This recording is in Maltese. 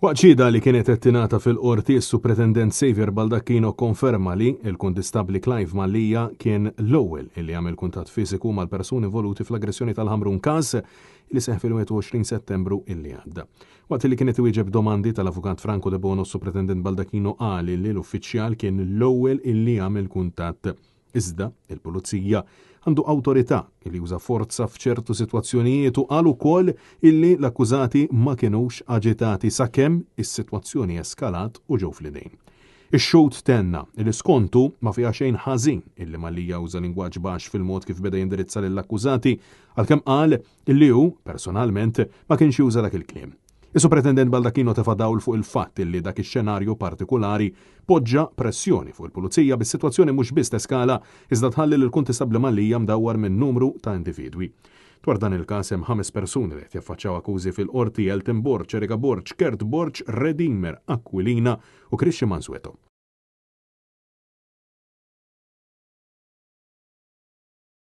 Waqt xhieda li kienet qed tingħata fil-Qorti, is-Supretendent Saviour Baldacchino kkonferma li l-Kuntistabbli Clive Mallia kien l-ewwel illi għamel kuntatt fiżiku mal-persuni involuti fl-aggressjoni tal-Ħamrun każ li seħħ fil-21 Settembru illi għadda. Waqt li kien qed iwieġeb domandi tal-Avukat Franco Debono s-Supretendent Baldacchino qal illi l-uffiċjal kien l-ewwel illi għamel kuntatt. Iżda, il-Pulizija għandu awtorità li juża forza f'ċertu sitwazzjonijiet u qal ukoll illi l-akkużati ma kinux aġitati sakemm is-sitwazzjoni eskalat u ġew fl-idejn. Ix-xhud tenna li skontu ma fiha xejn ħażin illi Mallia uża lingwaġġ baxx fil-mod kif beda jindirizza lill-akkużati għalkemm qal illi hu, personalment, ma kienx juża dak il-kliem. Is-Supretendent Baldacchino tefa' dawl fuq il-fatt li dak ix-xenarju partikulari poġġa pressjoni fuq il-Pulizija bis-sitwazzjoni mhux biss teskala iżda tħalli lill-Kuntistabbli Mallia mdawwar minn numru ta' individwi. Dwar dan il-każ hemm ħames persuni li qed jaffaċċjaw akkużi fil-Qorti, Elton Borg, Erika Borg, Kurt Borg, Redimer Aquilina u Christian Mansueto.